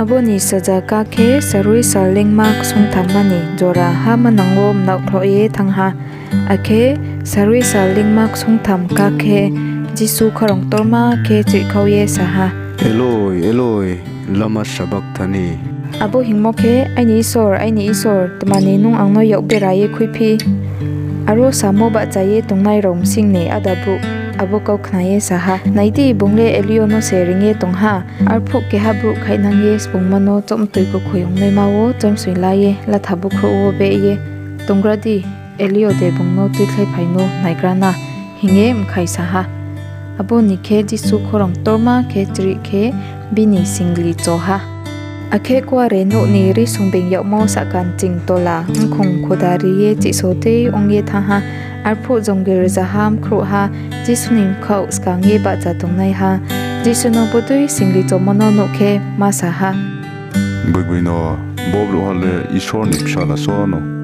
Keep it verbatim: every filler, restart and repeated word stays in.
Abo ni saja ká khe, sarui sal leingma ksungthamma ni jora ha manang wo mnaoh khloh ye thanng ha. Akhe sarui sal leingma ksungtham ká khe, Jisu khorang ktorma khe chroihkhau ye sa ha, Eloi, Eloi, lama sabakthani? Abo hingmo khe, Aini Isor, aini Isor, tma ni nung ang no yak bera ye khuiphi? Aro samo bahcha ye tongnai rao bsing ni áda brouh abo kau khna ye sa ha, Nai di, bung le Elio no se reing ye tong ha. Arphuh keha brouh khaihnang ye sbungma no chobmtoi kukhoi ongnaima wo choimsoing la ye latha bukhrouh wo beh ye, Tonggra di, Elio de bung no tuikhlaiphai no naigra na, hing ye mkhai sa ha. Abo ni khe Jisu khorang ktorma khe chrih khe bini singli cho ha. Akhe kuarenouh ni risungbeing yagmo sahka nching tola mkhong khuda ri ye chihso dei ong ye thanng ha. Arphuh jongil rzaha mkhrouhha Jisu ni bkhaoh skang ye bahcha tongnaiha Jisu no bodei singli chomo no nuh khe ma sa ha, Gboigboino, bo brouhha le Isor ni Bsala só no.